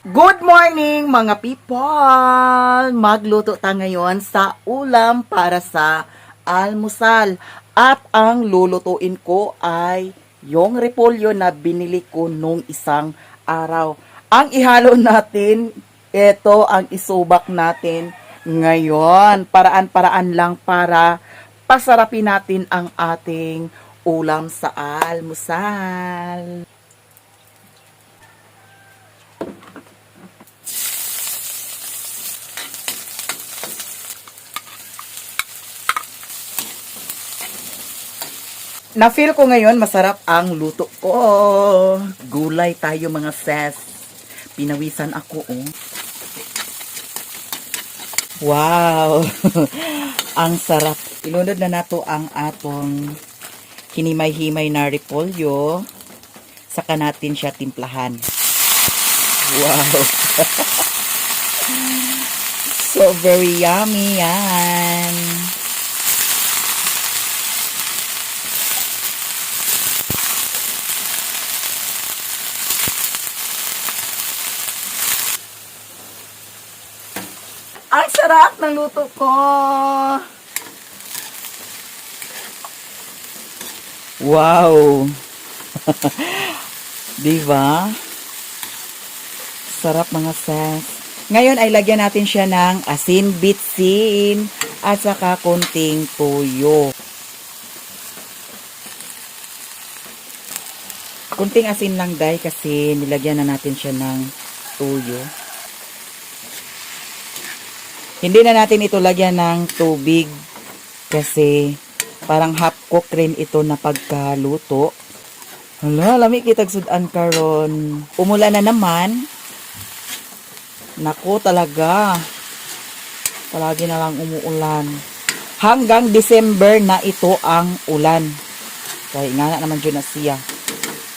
Good morning, mga people! Magluto ta ngayon sa ulam para sa almusal. At ang lulutuin ko ay yung repolyo na binili ko nung isang araw. Ang ihalo natin, ito ang isubak natin ngayon. Paraan-paraan lang para pasarapin natin ang ating ulam sa almusal. Na-feel ko ngayon, masarap ang luto ko. Gulay tayo, mga ses. Pinawisan ako, oh. Wow! Ang sarap. Ilunod na nato ang atong hinimay-himay na repolyo. Saka natin siya timplahan. Wow! So very yummy yan. Ang sarap ng luto ko! Wow! Di ba? Sarap, mga sis. Ngayon ay lagyan natin siya ng asin bitsin at saka konting toyo. Kunting asin lang, dahil kasi nilagyan na natin siya ng toyo. Hindi na natin ito lagyan ng tubig kasi parang half cook rin ito na pagkaluto. Hala, lami kitag sudan karon. Umulan na naman. Nako talaga. Palagi na lang umuulan. Hanggang December na ito ang ulan. Kaya nga na naman dyan na siya.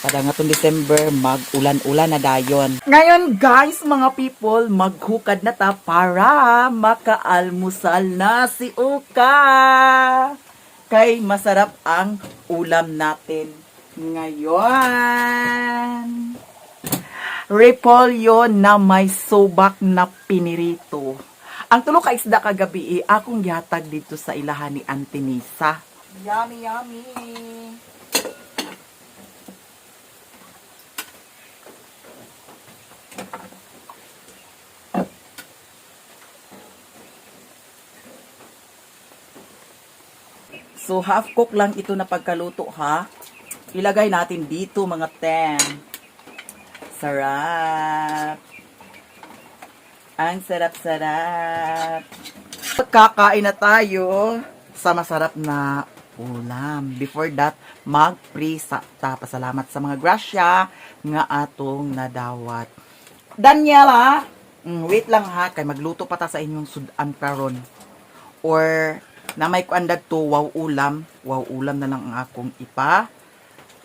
Kada nga tong December, mag-ulan-ulan na dayon. Ngayon guys, mga people, maghukad na ta para makaalmusal na si Uka. Kay masarap ang ulam natin ngayon. Repolyo na may subak na pinirito. Ang tulo ka isda kagabi, eh, akong yatag dito sa ilahan ni Auntie Nisa. Yummy, yummy. So half cook lang ito na pagkaluto ha. Ilagay natin dito, mga tem. Sarap. Ang sarap-sarap. Kakain na tayo sa masarap na ulam. Before that, mag-pre sa ta. Pasalamat sa mga grasya nga atong nadawat. Daniela, wait lang ha, kay magluto pa ta sa inyong sudan karon. Or na may kuan to, wow ulam, wow ulam na lang ang akong ipa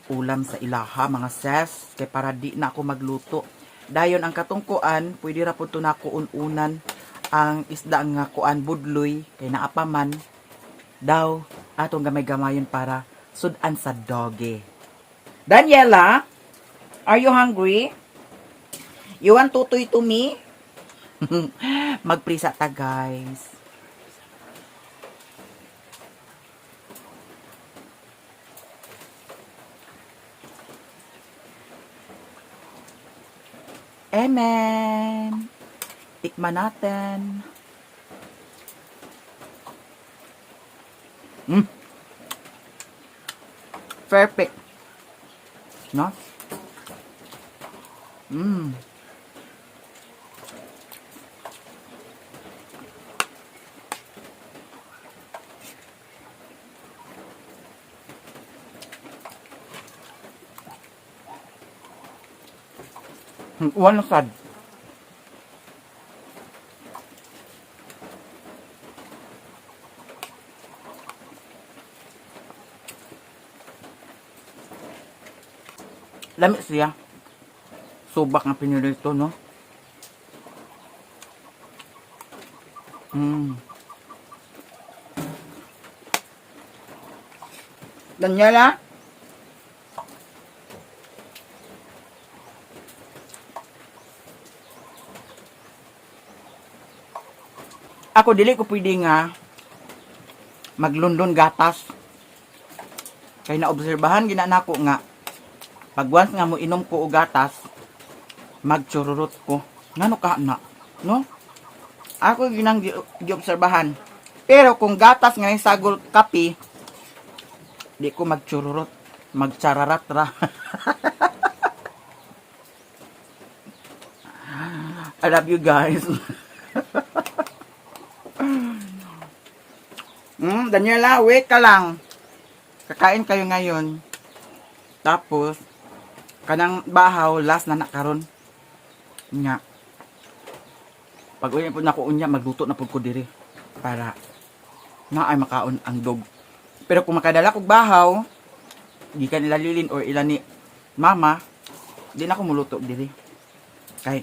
ulam sa ilaha, mga ses, kay para di na ako magluto. Dayon ang katungkuan, pwede ra pud to nako ununan ang isda nga kuan budloy kay naa pa man daw atong gamay-gamayon para sudan sa doggy. Daniela, are you hungry? You want tutoy to me? Magprisa ta, guys. Amen. Tikman natin. Perfect. No? Wala sad. Lami siya. Subak nga pinirito, no? Daniela? Ako dili ko pwede nga maglundon gatas. Kay naobserbahan gina nako nga pag once nga mo inom ko og gatas, magchururot ko. Ngano ka na? No? Ako ginang giobserbahan. Pero kung gatas nga sagol kape, di ko magchururot, magchararat ra. I love you guys. Daniela, wait ka lang. Kakain kayo ngayon. Tapos, kanang bahaw, last na nakaron. Nga. Pag uwi po na ko unya, magluto na po ko diri. Para na ay makaon ang dog. Pero kung makadala kog bahaw, gikan ila Lilin or ila ni mama, di na ako muluto diri. Kay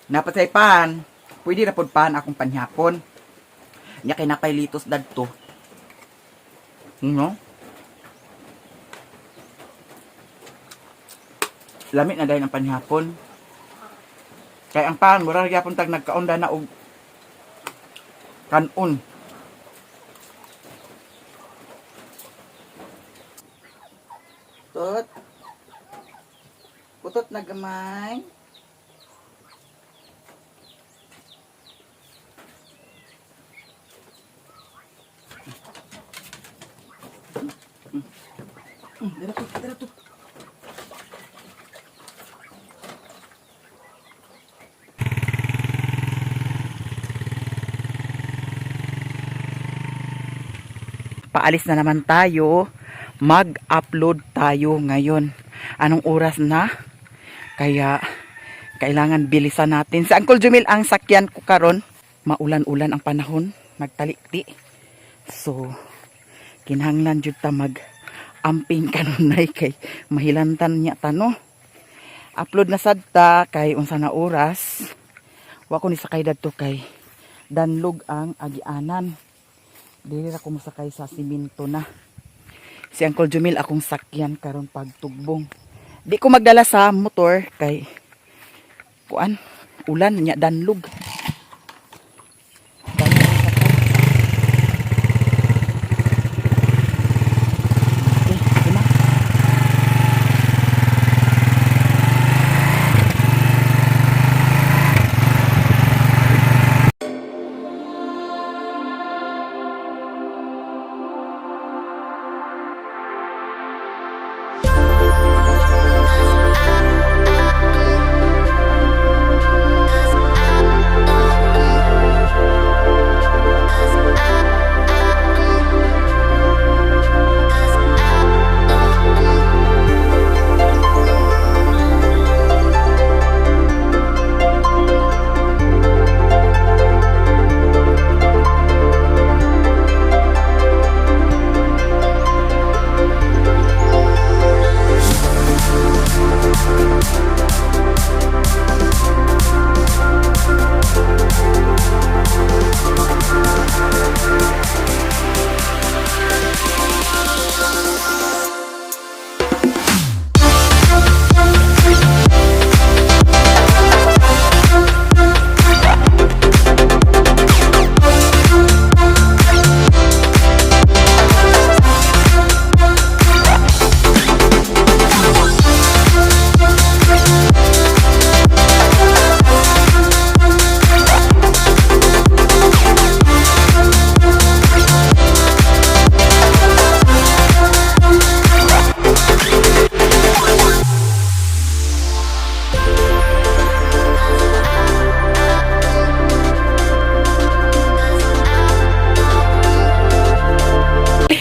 napatay pan, pwede ra pod pan akong panhapon. Nya kay napay litos dadto. No? Lami na dahil ang panhapon. Kay ang pan, mura gyapon tag nagkaunda na og kanon. Tut. Putot na gamay. Dira to, dira to. Paalis na naman tayo. Mag-upload tayo ngayon. Anong oras na? Kaya kailangan bilisan natin. Si Uncle Jumil ang sakyan ko karon. Maulan-ulan ang panahon, nagtalikti. So kinahanglan jud ta mag amping kanunay kay mahilantan niya tano. Upload na sad ta kay unsa na oras. Wa ko ni sakay dadto kay danlog ang agianan. Dili ra ko mosakay sa siminto na. Si Uncle Jumil akong sakyan karon pagtugbong. Di ko magdala sa motor kay kuan ulan nya danlog. Danlog sa ko. Okay, sige na.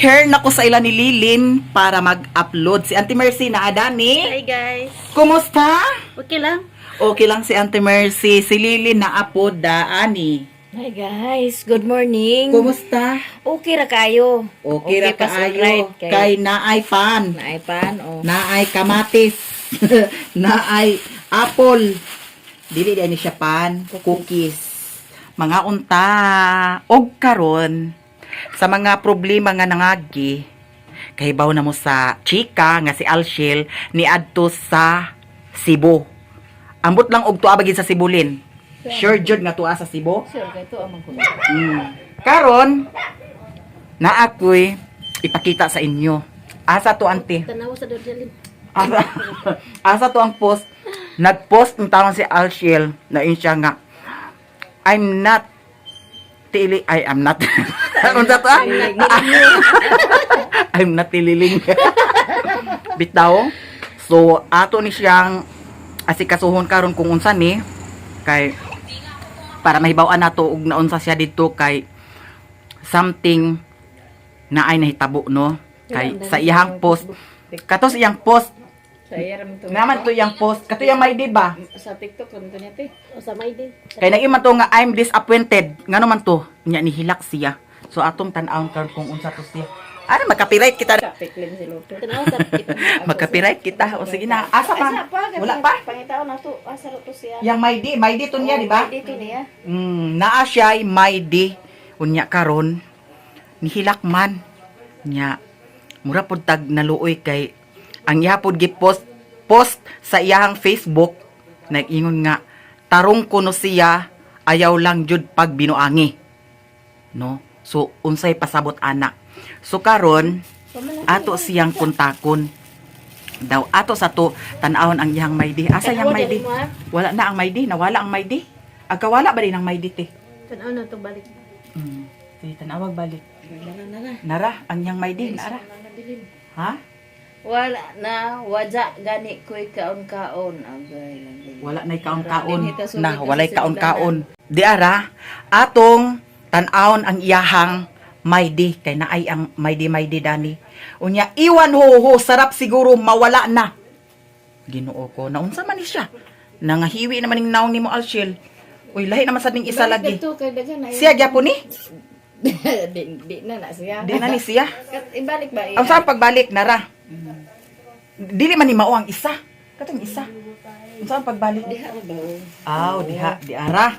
Prepare na ko sa ila ni Lilin para mag-upload. Si Auntie Mercy na adani. Hi guys. Kumusta? Okay lang. Okay lang si Auntie Mercy. Si Lilin na apod daani. Hi guys, good morning. Kumusta? Okay ra kayo. Okay, ra pas kaayo. alright. Kay Kay naay pan. naay pan oh. Naay kamatis. Naay apple. Dili di ni siya pan, cookies. Mga unta og karon sa mga problema nga nangagi kahibaw na mo sa chika nga si Alshil ni adto sa Cebu. Ambot lang og tuwa bagid sa Cebulin. Sure jud nga tuwa sa Cebu. Sure kay to amang kuno. Karon na ako'y ipakita sa inyo. Asa to, ante? Tanaw sa Dorjalin. Asa, asa to ang post? Nag-post ng taon si Alshiel na yun siya nga, "I'm not tili," I am not. Unsa to ah? "I'm not tililing." Bitaw. So ato ni siyang asikasuhon karon kung unsa ni kay para mahibaw-an nato og naunsa siya didto, kay something na ay nahitabo, no, kay sa iyang post kato, sa iyang post. Sa iya ra man to. Naman to iyang post kato, iyang may, di ba? Sa TikTok ra man to niya te. O sa may din. Kay nag man to nga "I'm disappointed." Ngano man to nya nihilak siya? So atong tan-awon karon kung unsa to siya. Ano, magka-copyright kita. Piklin si Loto. Tanaw sa Magka-copyright kita. O sige na, asa pa? Wala pa. Pangitaon na to. Asa ra to siya? Yang may di, may di to niya, di ba? Dito niya. Naa siya may di. Unya karon nihilak man nya, mura pud tag naluoy kay ang iya pud gi-post post sa iyahang Facebook, nag-ingon nga tarong kuno siya, ayaw lang jud pag binuangi, no? So unsay pasabot ana? So karon ato siyang kontakon daw, ato sa to tan-awon ang iyang maydi. Asa iyang maydi? Wala na ang maydi, nawala ang maydi. Agkawala ba din ang maydi te? Tanaw na to balik. Sige, tanawag balik. Nara nara. Nara, ang iyang maydi, nara. Ha? Wala na, waja gani ko'y kaon-kaon. Agay lang. Wala na'y kaon-kaon. Na, walay kaon-kaon. Di ara, atong tan-awon ang iyahang maydi kay naay ang maydi maydi dani. Unya iwan ho ho, sarap siguro mawala na. Ginoo ko, naunsa man ni siya? Nangahiwi naman ning naong nimo, Alshil. Uy, lahi naman sa ning isa lagi. Dito kay daghan na. Siya gyapon ni? Di, di na na siya. Di na ni siya. Ibalik ba? Ang saan pagbalik nara? Dili man ni mao ang isa. Katong isa. Ang saan pagbalik? Diha ra ba? Aw, diha, di ara.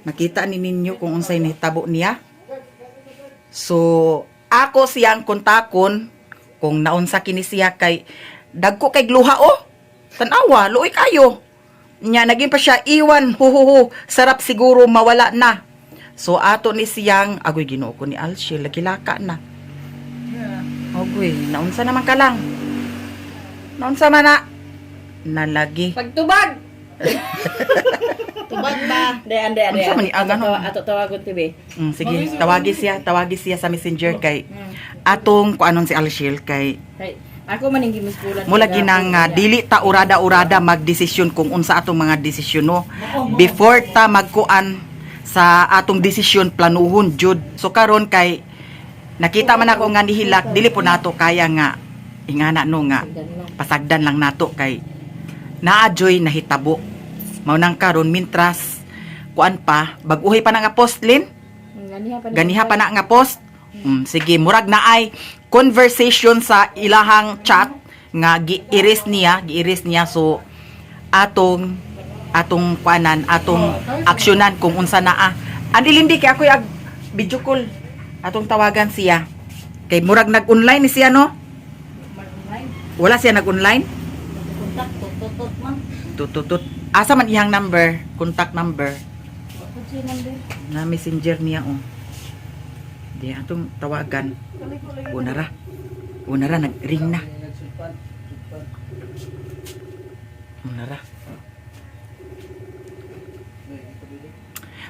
Makita ni ninyo kung unsay nahitabo niya. So, ako siyang kontakon kung naunsa kini siya kay dagko kay gluha oh. Tanawa, luoy kayo. Nya naging pa siya iwan, hu hu hu, sarap siguro mawala na. So ato ni siyang agoy, Ginoo ko ni Alshil, lagi laka na. Agoy, naunsa naman ka lang. Naunsa man na? Nalagi. Pagtubag. Tubag ba? Ande ande ande. Unsa man ni aga, no? Ato tawagon TV. Sige, tawagi siya sa Messenger kay atong kuanon si Alshil kay Kay ako man ning gimuskulan. mula ginang nga dili ta urada-urada magdesisyon kung unsa atong mga desisyon, no. Before ta magkuan sa atong desisyon, planuhon jud. So karon kay nakita man ako nga nihilak, dili po nato kaya nga ingana, no, nga pasagdan lang nato kay naa joy nahitabo. Mao nang karon mintras kuan pa, bag-uhi pa na nga post, Lin. Ganiha pa. Ganiha pa na nga post. Sige, murag na ay conversation sa ilahang chat nga gi-erase niya, gi-erase niya. So atong atong kuanan, atong aksyonan kung unsa naa. Andi lindi kay ako'y ag video call. Atong tawagan siya. Kay murag nag-online ni siya, no? Wala siya nag-online? Kontak tututut man. Tututut. Asa man iyang number, contact number? Kunsi number. Na messenger niya oh. Di atong tawagan. Una ra. Una ra, nag-ring na. Una ra.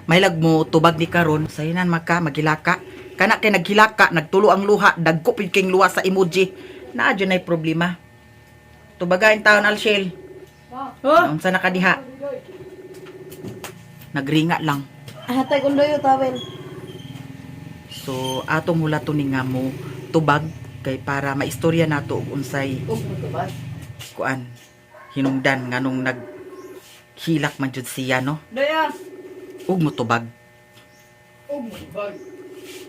May mo tubag ni karon, sayinan maka maghilaka. Kana kay naghilaka, nagtulo ang luha, dagko pud king luha sa emoji. Naa jud nay problema. Tubagain taon, Alshel. Oh, Unsa na ka diha? Nagringa lang. Hatay kundoyo tawel. So atong hulaton ni nga mo tubag kay para maistorya nato og unsay Ug tubag. kuan hinungdan nganong nag hilak man jud siya, no? Doya. Ug motubag.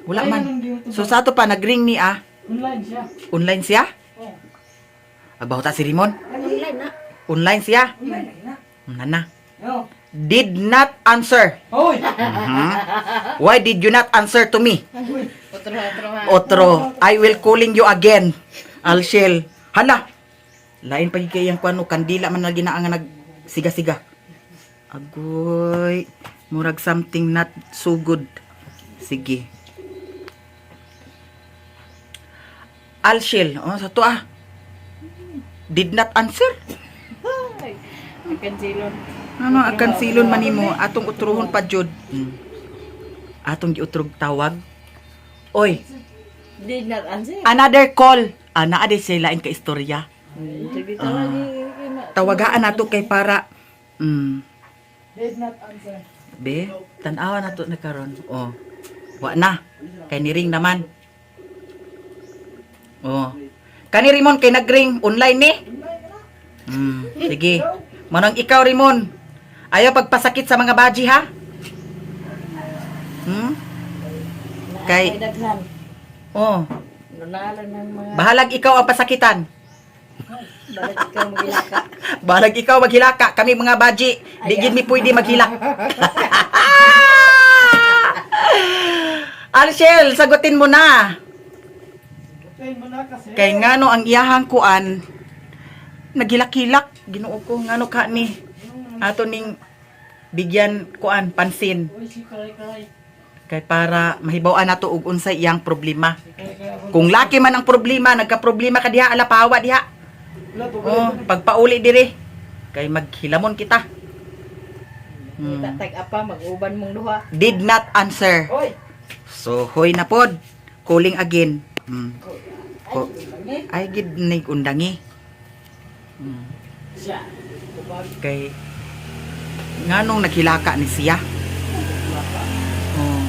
Wala man. So sa ato pa nagring ni ah. Online siya. Online siya? Oo. Agbahuta si Rimon. Online na. Online siya? Online na. Na na. No. Did not answer. Hoy! Why did you not answer to me? Otro otro ha. Otro, I will calling you again. Alshel. Hala. Lain pa gyud kay ang kuano, kandila man lagi na ang nag siga-siga. Agoy, murag something not so good. Sige. Alshil, oh, sa to ah. Did not answer. Ay, kansilon. Ano, akan silon man nimo atong utruhon pa jud. Atong giutrog tawag. Oy, Did not answer. another call. Ah, naa di siya lain ka istorya. Sige, tawag. Tawagaan nato kay para Did not answer. Be, tan-awa na to na karon. Oh. Wa na. Kay ni ring naman. Oh. Kani Rimon kay nagring online ni. Sige. Manang ikaw, Rimon. Ayaw pagpasakit sa mga baji, ha? Kay daghan. Oh, Nunalan ng mga bahalag ikaw ang pasakitan. balag ikaw maghilaka. Bahalag ikaw maghilaka, kami mga baji, di gid mi pwede maghilak. Alshel, sagutin mo na. Sagutin mo na kasi. Kay ngano ang iyahang kuan naghilak-hilak, Ginoo ko, ngano ka ni ato ning bigyan kuan pansin Uy, si Karay Karay. kay para mahibaw-an nato og unsay iyang problema. Si Karay Karay ako. Kung laki man ang problema, nagka-problema ka diha, ala pawa diha. Wala, Oh, pagpauli dire kay maghilamon kita. Tatag apa mag-uban mong duha. Did not answer. Oy! So hoy na pod. Calling again. Ko, ay gid nig undangi. Siya. Tubag. Kay nganong naghilaka ni siya? Oh.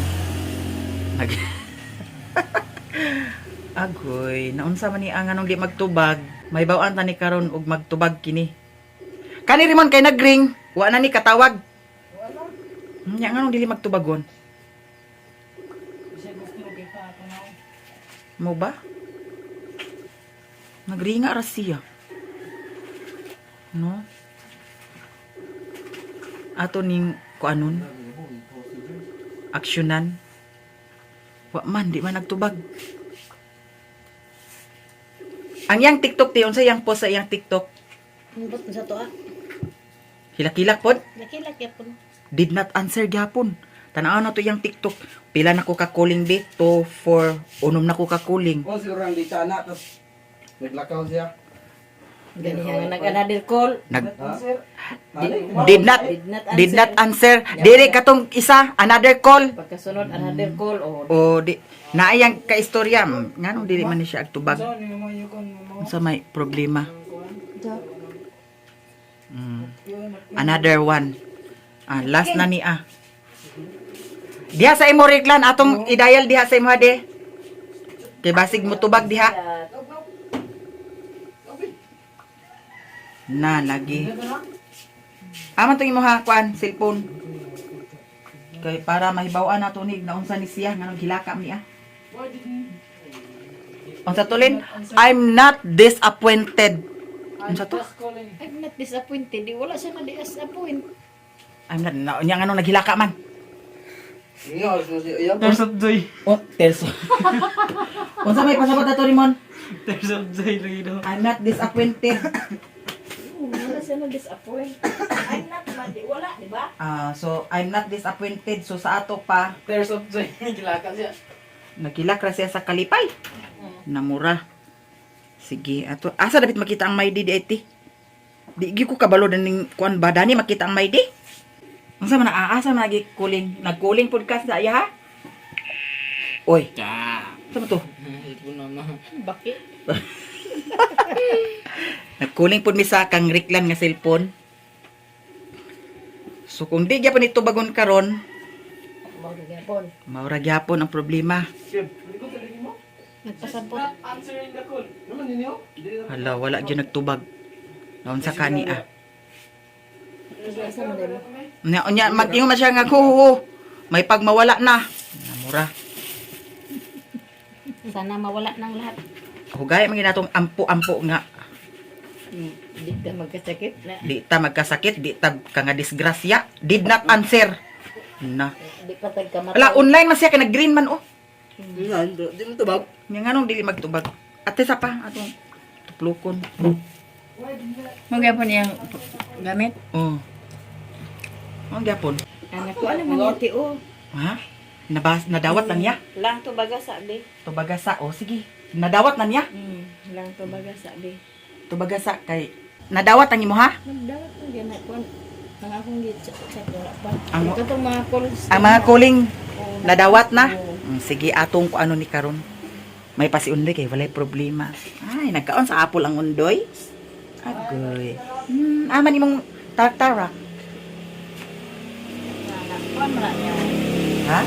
Nag Agoy, naunsa man ni ang anong di magtubag, may bawaan ta ni karon og magtubag kini. Kani Rimon kay nagring, wa na ni katawag. Wala. Nya nganong dili magtubagon? Siya gusto mo kita ako na. Mo ba? Nagringa ra siya. No? Ato ning kuanon? Aksyonan. Wa man, di man nagtubag. Ang iyang TikTok ti unsa iyang post sa iyang TikTok? Ambot sa to ah. Hilak-hilak pod. Laki-laki po. Did not answer gyapon. Tan-aw na to iyang TikTok. Pila na ko ka calling be? 2 4 unom na ko ka calling. Oh, siguro ang dita na, tapos naglakaw siya. Ganihan nga nag-another call. Nag Answer. did not Did not answer. did not answer. Dire katong isa, another call. Pagkasunod another call oh. O di naayang kaistorya nganong dili man ni siya agtubag. So, ni mo yung kon mo. Unsa may problema? Another one. Ah, last na ni ah. Diha sa imo reklan atong i-dial diha sa imo de. Kay basig mo tubag diha. Na lagi. Aman tong imo ha kuan cellphone. Kay para mahibaw-an nato ni naunsa ni siya nganong gilaka ni ah. Unsa tulin? I'm not disappointed. Unsa to? Just calling. I'm not disappointed. Di wala siya na disappoint. I'm not na, nya nganong naghilaka man. Nga, alas mo siya. Iyan. Tears of joy. Oh, terso. Unsa may pasabot ato Rimon? Tears of joy lagi daw. I'm not disappointed. Wala siya na disappoint. I'm not man. Di wala, di ba? Ah, so I'm not disappointed. So sa ato pa Tears of joy. Gilaka siya. nagilak ra siya sa kalipay. Namura. Sige, ato asa dapit makita ang Maydi di iti? Di gyud ko kabalo daning kuan ba dani makita ang Maydi? Unsa man aasa man lagi kuling, nagkuling podcast sa iya ha? Oy, Ta. sa man to? Ito na ma. Bakit? Nagkuling pud mi sa kang Riklan nga cellphone. So kung di gyapon ito bagon karon, Mao gyapon. maura gyapon ang problema. Nagpasabot. Not answering the call. Naman ninyo? Hala, wala gyud nagtubag. Naunsa kani ah. Asa man mo? Nya unya mag-ingon man siya nga ho, may pagmawala na. Namura. Sana mawala ng lahat. Hugay man ginatong ampo-ampo nga. Di ka magkasakit na. Di ta magkasakit, di ta ka nga disgrasya. Did not answer. Na. Di pa tag kamatay. Wala online man siya kay nag-green man oh. Nga, di mo tubag. Nya nganong dili magtubag. Ate sa pa atong tuplokon. Mo gyapon iyang gamit. Oh. Ang gyapon. Anak ko, ano man yati oh. Ha? Nabas, nadawat na niya? Lang to baga sabi. Tubagasa. O, sige. Nadawat na niya? Lang to baga sabi. Tubagasa kay... Nadawat ang imo ha? Nagdawat na gana ko. Ang akong gi-chat wala pa. Ang- Katong mga calls. Ang mga calling, Oo. nadawat na? Oo. Sige, atong ko ano ni karon. May pasiundoy kay walay problema. Ay, nagkaon sa apple ang undoy. Agoy. Aman imong tartara. Kuan man na niya. Ha?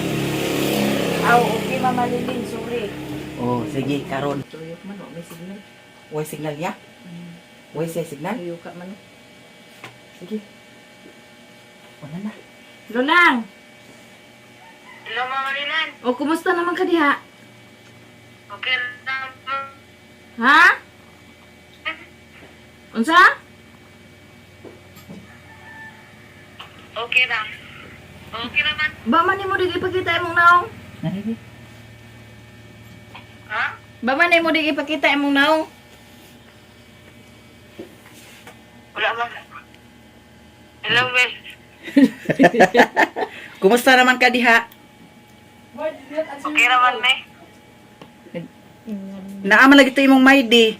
Aw, okay Mama Lilin, sorry. Oh, sige, karon. Tuyok man, oh, may signal. Way signal niya? Way siya signal? Tuyok ka man. Oh. Sige. Wala na. Lolang! Hello, Mama Linan. O, kumusta naman ka diha? Okay lang po. Ha? Unsa? Okay lang. Okay naman. Ba man nimo dig ipakita imong naong? Nariri. Ha? Ba man nimo dig ipakita imong naong? Wala man. Hello, Will. Kumusta naman ka diha? Okay naman, me. Naaman lagi to imong maydi.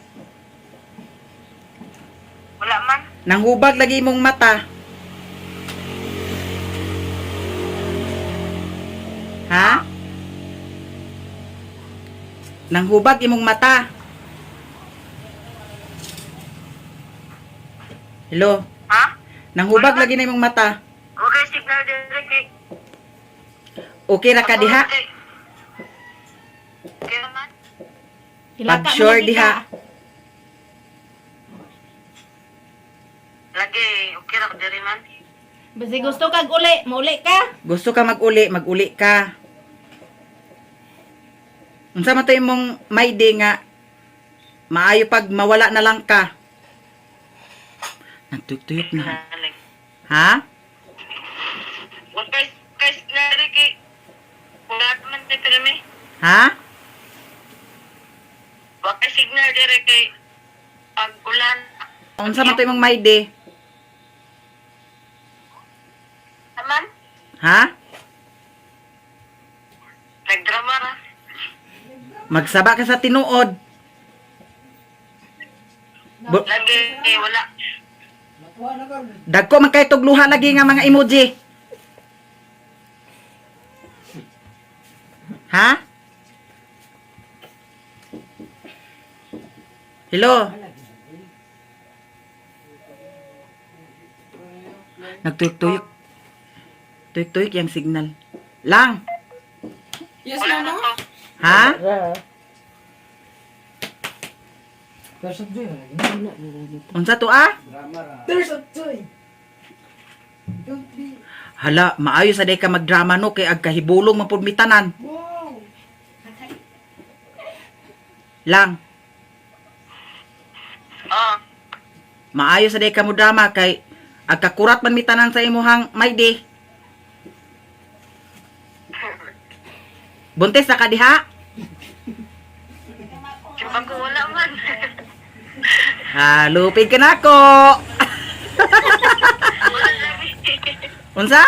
Wala man. Nanghubag lagi imong mata. Ha? Nanghubag imong mata. Hello? Ha? Nanghubag lagi na imong mata. Okay, signal direct eh. Okay ra ka diha? Okay naman. Pag sure diha. Lagi, okay ra ko diri man. Basi gusto kag uli, mauli ka. Gusto ka mag-uli, mag-uli ka. Unsa man to imong maydi nga maayo pag mawala na lang ka. Nagtuyok-tuyok na. Nalig. Ha? Okay, kay signal direct eh. Wala naman tayo pirmi. Ha? Okay, signal direct kay pag ulan. Unsa man to imong maydi? Naman, Ha? nagdrama ra. Magsaba ka sa tinuod. Lagi, eh, wala. Dagko man kay tugluha lagi nga mga emoji. Ha? Hello? Nagtuyok-tuyok. Tuyok-tuyok yung signal. Lang. Yes, Wala na mama. to. Ha? Tears of joy. Lagi. Unsa to ah? Drama ra. Tears of joy. Don't be. Hala, maayo sa day ka magdrama no kay ag kahibulong man pud mitanan. Wow. Lang. Oh. Maayo sa day ka mo drama kay ag kakurat man mitanan sa imuhang maydi. Buntis na ka diha? Siyempre ko wala man. Ha, lupid ka na ako. Wala lagi. Unsa?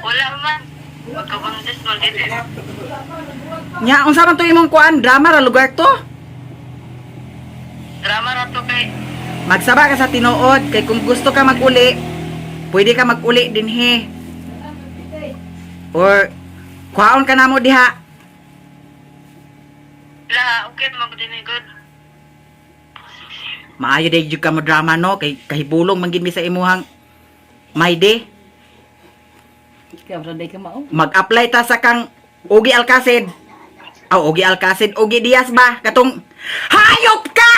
Wala man. Magkabuntis mo dito. Nya, unsa man to imong kuan drama ra lugar to? Drama ra to kay Magsaba ka sa tinuod kay kung gusto ka maguli, pwede ka maguli dinhi. Or kuhaon ka namo diha. la okay man gud ni good. Maayo day jud ka mo drama no kay kahibulong man gid mi sa imuhang maydi. Ikaw ra day ka mao. Mag-apply ta sa kang Ugi Alcacid. Aw, Ugi Alcacid, Ugi Diaz ba? Katong hayop ka!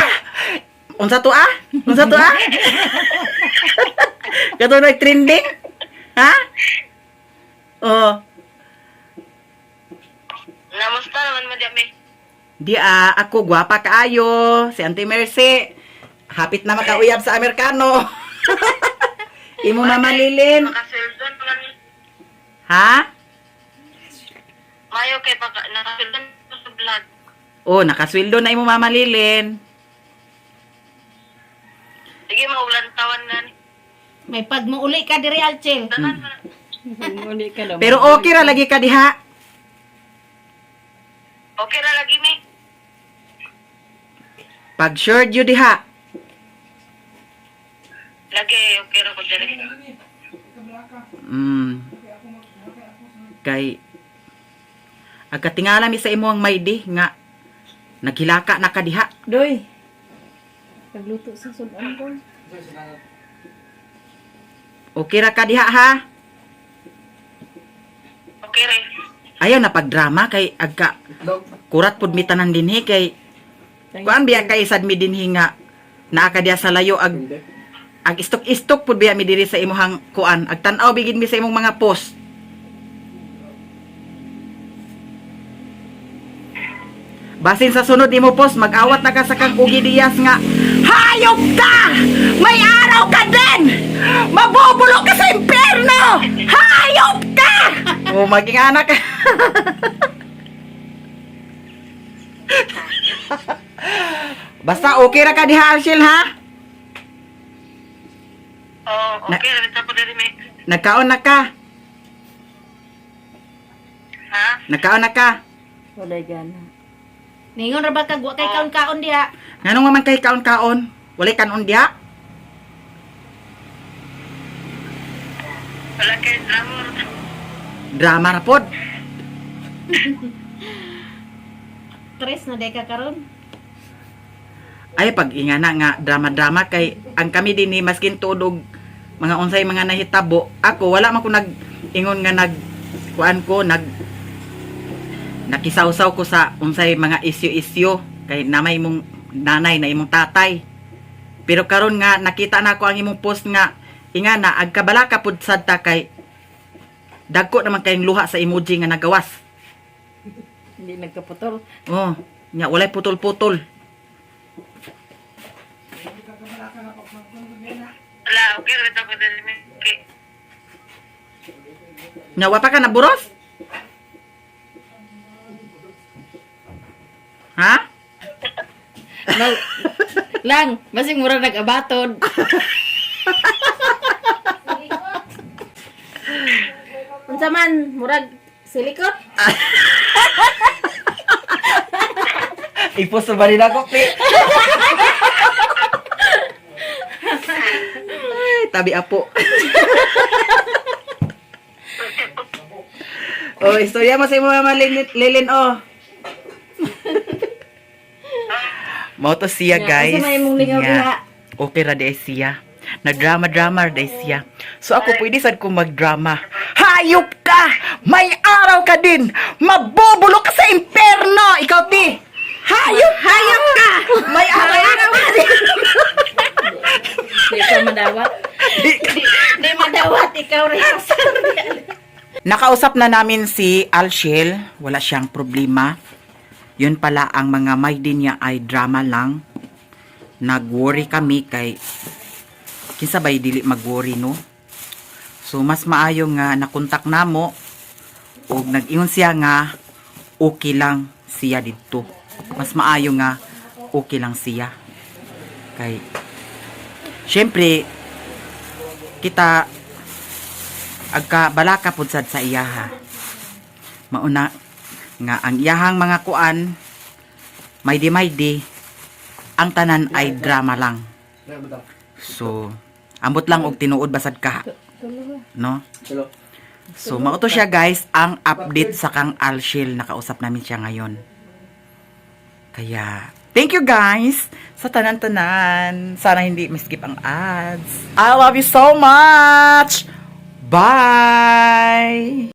Unsa to ah? Unsa to ah? Katong nag-trending? Ha? Oh, Namusta naman mo di mi. di ah, ako gwapa kaayo, si Auntie Mercy. Hapit na makauyab sa Amerikano. Imo Mama Lilin. Makasweldo naman. Ha? Mayo kay paka nakasweldo na sa vlog. Oh, nakasweldo na imo Mama Lilin. Sige maulan tawan na ni. May pagmuuli ka diri, Alchel. Tanan man. Muli ka daw. Pero okay ra lagi ka diha. Okay ra lagi mi. Pag sure you diha. Lagi okay ra ko diri. Kay agkatingala mi sa imo ang maydi nga naghilaka na ka diha. Doy. Nagluto sa sudan ko. Okay ra ka diha ha. Okay ra. Ayaw na pagdrama kay agka Itlog. kurat pud mi tanan dinhi kay kuan biya kay sad mi dinhi nga naa ka diha sa layo ag Hindi. ag istok-istok pud biya mi diri sa imuhang kuan ag tan-aw bigid mi sa imong mga post. Basin sa sunod nimo post, mag-awat na ka sa kang Ugi Diaz nga, "Hayop ka! May araw ka din! Mabubulok ka sa impyerno! Hayop ka!" O maging anak ka. Basta okay ra ka diha, Arshil, ha? Oh, okay ra bitaw ko diri mi. Nagkaon na ka. Ha? Nagkaon na ka. Wala gana. Ningon ra ba kag wa kay kaon-kaon diha? Nganong nga man kay kaon-kaon? Walay kanon diha? Wala kay drama. Drama na pod. Tres na day ka karon. Ay pag ingana nga drama-drama kay ang kami din ni maskin tuod og mga unsay mga nahitabo ako wala man ko nag ingon nga nag kuan ko nag nakisawsaw ko sa unsay mga isyu-isyu kay namay imong nanay na imong tatay pero karon nga nakita na ako ang imong post nga ingana agkabalaka pud sad ta kay dagko naman kayong luha sa emoji nga nagawas. Hindi nagkaputol. Oh, nya walay putol-putol. Wala, okay ra bitaw ko diri mi. Okay. Nya wa pa ka naburos? Ha? Lang, lang basig mura nag-abatod. Unsa man murag silikot? Ipost ba rin ako, Pi? Ay, tabi apo. Oh, istorya mo sa imo mama Lilin, Lilin oh. Mao to siya, Yeah, guys. unsa may imong lingaw Nga. diha? Okay ra di siya. Nagdrama-drama ra di siya. So ako pwede sad ko magdrama. Hayop ka! May araw ka din! Mabubulok ka sa impyerno! Ikaw, ti! Hayop! Hayop ka! May araw ka din! Di ka madawat. Di madawat ikaw rin. Nakausap na namin si Alshel. Wala siyang problema. Yun pala, ang mga may din niya ay drama lang. Nag-worry kami kay kinsa bay dili mag-worry, no? So mas maayo nga nakontak namo og nag-ingon siya nga okay lang siya didto. Mas maayo nga okay lang siya. Kay syempre kita agka balaka pud sad sa iyaha. Mauna nga ang iyahang mga kuan maydi maydi ang tanan ay drama lang. So ambot lang og tinuod basad ka, no? Hello. So mao to siya, guys, ang update sa kang Alshil, nakausap namin siya ngayon. Kaya thank you guys sa tanan-tanan. Sana hindi miskip ang ads. I love you so much. Bye.